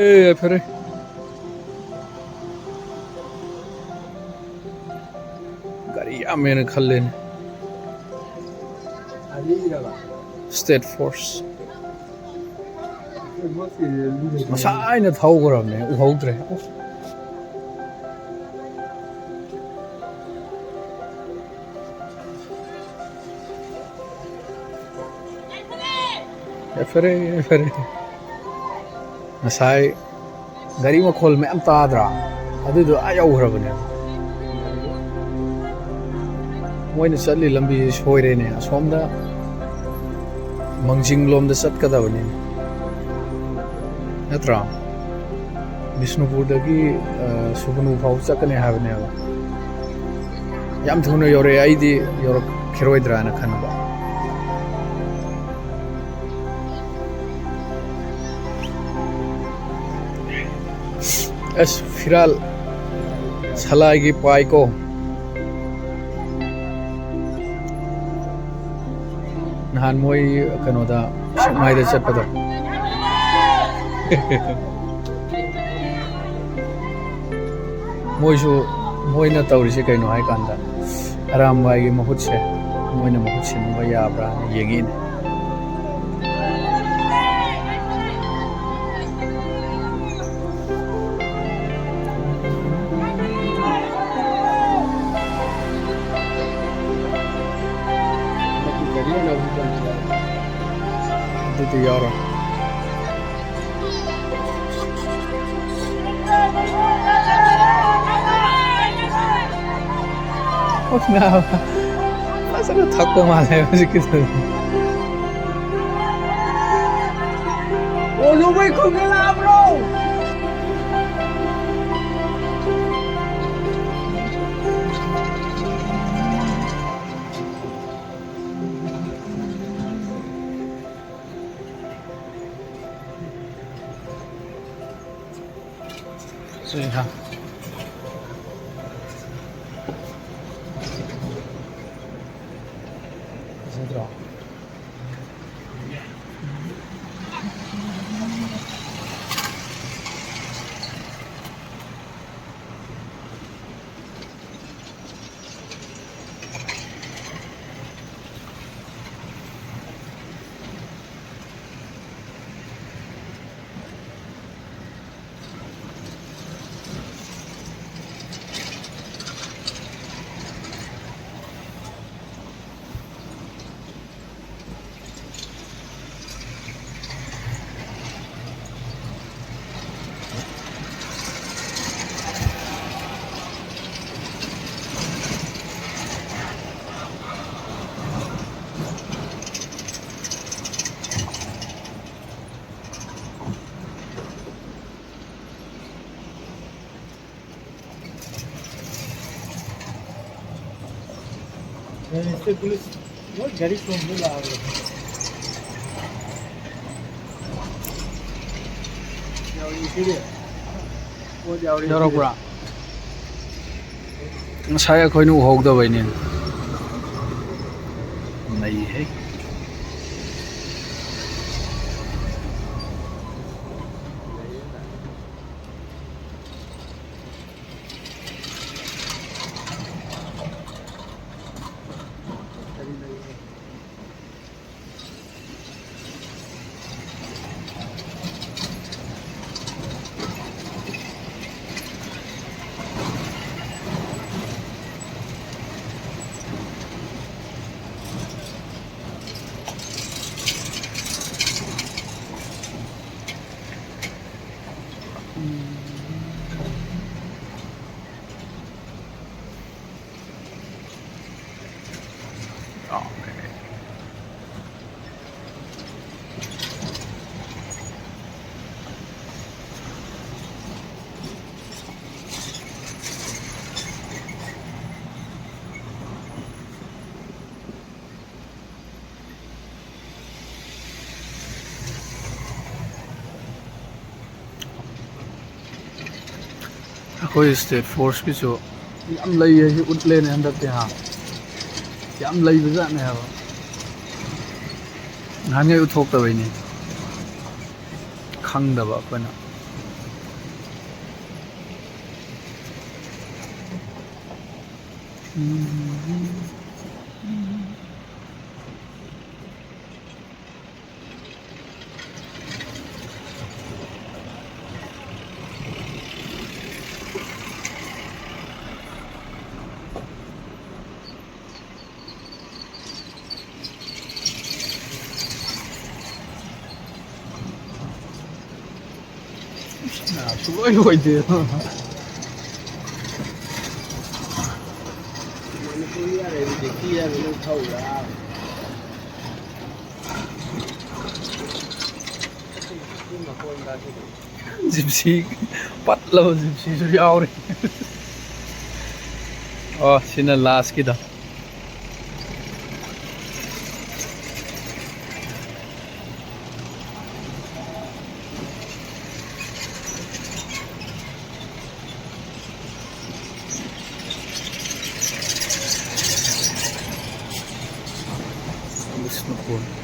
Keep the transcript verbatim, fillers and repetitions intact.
ꯑꯦ, ꯐꯔꯦ꯫ ꯒꯥꯔꯤ ꯌꯥꯝꯃꯦꯅ ꯈꯜꯂꯦꯅꯦ꯫ State force. ꯉꯁꯥꯏꯅ ꯊꯧꯈ꯭ꯔꯕꯅꯦ, ꯎꯍꯧꯗ꯭ꯔꯦ꯫ ꯑꯦ, ꯐꯔꯦ, ꯑꯦ, ꯐꯔꯦ꯫ ꯉꯁꯥꯏ ꯒꯥꯔꯤ ꯃꯈꯣꯜ ꯃꯌꯥꯝ ꯇꯥꯗ꯭ꯔꯥ? ꯑꯗꯨꯗꯣ ꯑꯥ ꯌꯧꯈ꯭ꯔꯕꯅꯦ꯫ ꯃꯣꯏꯅ ꯆꯠꯂꯤ ꯂꯝꯕꯤꯁꯤ ꯁꯣꯏꯔꯦꯅꯦ꯫ ꯑꯁꯣꯝꯗ ꯃꯪꯖꯤꯡ ꯂꯣꯝꯗ ꯆꯠꯀꯗꯕꯅꯤ꯫ ꯅꯠꯇ꯭ꯔꯥ? ꯕꯤꯁꯅꯨꯄꯨꯔꯗꯒꯤ, ꯑ, ꯁꯨꯒꯅꯨ ꯐꯥꯎ ꯆꯠꯀꯅꯤ ꯍꯥꯏꯕꯅꯦꯕ꯫ ꯌꯥꯝ ꯊꯨꯅ ꯌꯧꯔꯛꯑꯦ꯫ ꯑꯩꯗꯤ ꯌꯧꯔꯛꯈꯤꯔꯣꯏꯗ꯭ꯔꯥꯅ ꯈꯟꯕ꯫ ꯑꯁ, ꯐꯤꯔꯥꯜ ꯁꯂꯥꯏꯒꯤ ꯄꯥꯏꯀꯣ꯫ ꯅꯍꯥꯟ ꯃꯣꯏ ꯀꯩꯅꯣꯗ, ꯁꯦꯛꯃꯥꯏꯗ ꯆꯠꯄꯗꯣ꯫ ꯃꯣꯏꯁꯨ, ꯃꯣꯏꯅ ꯇꯧꯔꯤꯁꯦ ꯀꯩꯅꯣ ꯍꯥꯏꯀꯥꯟꯗ, ꯑꯔꯥꯝꯕꯥꯏꯒꯤ ꯃꯍꯨꯠꯁꯦ ꯃꯣꯏꯅ ꯃꯍꯨꯠ ꯁꯤꯟꯕ ꯌꯥꯕ꯭ꯔꯥ ꯌꯦꯡꯉꯤꯅꯦ꯫ ꯑꯗꯨꯗꯤ ꯌꯥꯎꯔꯣꯏ꯫ ꯐꯖꯅ ꯊꯛꯄ ꯃꯥꯜꯂꯦ ꯍꯧꯖꯤꯛꯀꯤꯗꯨ꯫ ꯑꯣ, ꯂꯨꯕꯩ ꯈꯨꯜꯒ ꯂꯥꯛꯑꯕ꯭ꯔꯣ? ꯐꯖꯗ꯭ꯔꯣ? ꯁ꯭ꯇꯦꯠ ꯄꯨꯂꯤꯁ ꯂꯣꯏ ꯒꯥꯔꯤ ꯈꯣꯡꯕ ꯂꯥꯛꯑꯕꯅꯦ꯫ ꯌꯥꯎꯔꯤꯁꯤꯗꯤ꯫ ꯄꯣꯠ ꯌꯥꯎꯔꯤꯁꯤꯗꯤ꯫ ꯌꯥꯎꯔꯛꯄ꯭ꯔꯥ? ꯉꯁꯥꯏ ꯑꯩꯈꯣꯏꯅ ꯎꯍꯧꯗꯕꯩꯅꯦ꯫ ꯅꯩꯍꯦ꯫ ꯑꯩꯈꯣꯏ ꯁ꯭ꯇꯦꯠ ꯐꯣꯔꯁꯀꯤꯁꯨ ꯌꯥꯝ ꯂꯩꯌꯦ ꯁꯤ ꯎꯠꯂꯦꯅꯦ ꯍꯟꯗꯛꯇꯤ, ꯍꯥ? ꯌꯥꯝ ꯂꯩꯕꯖꯥꯠꯅꯦ ꯍꯥꯏꯕ꯫ ꯅꯍꯥꯟꯒꯩ ꯎꯠꯊꯣꯛꯇꯕꯩꯅꯦ, ꯈꯪꯗꯕ ꯑꯩꯈꯣꯏꯅ꯫ ꯁꯨꯡꯂꯣꯏ ꯂꯣꯏꯗꯦ꯫ ꯃꯅꯤꯄꯨꯔꯤ ꯌꯥꯔꯦ, ꯍꯧꯖꯤꯛꯇꯤ ꯌꯥꯔꯦ, ꯅꯪ ꯊꯧꯔꯥ? ꯖꯤꯞꯁꯤ, ꯄꯠꯂꯕ ꯖꯤꯞꯁꯤꯁꯨ ꯌꯥꯎꯔꯤ꯫ ꯑꯣ, ꯁꯤꯅ ꯂꯥꯁꯀꯤꯗꯣ꯫ ꯃꯈꯣꯟ꯫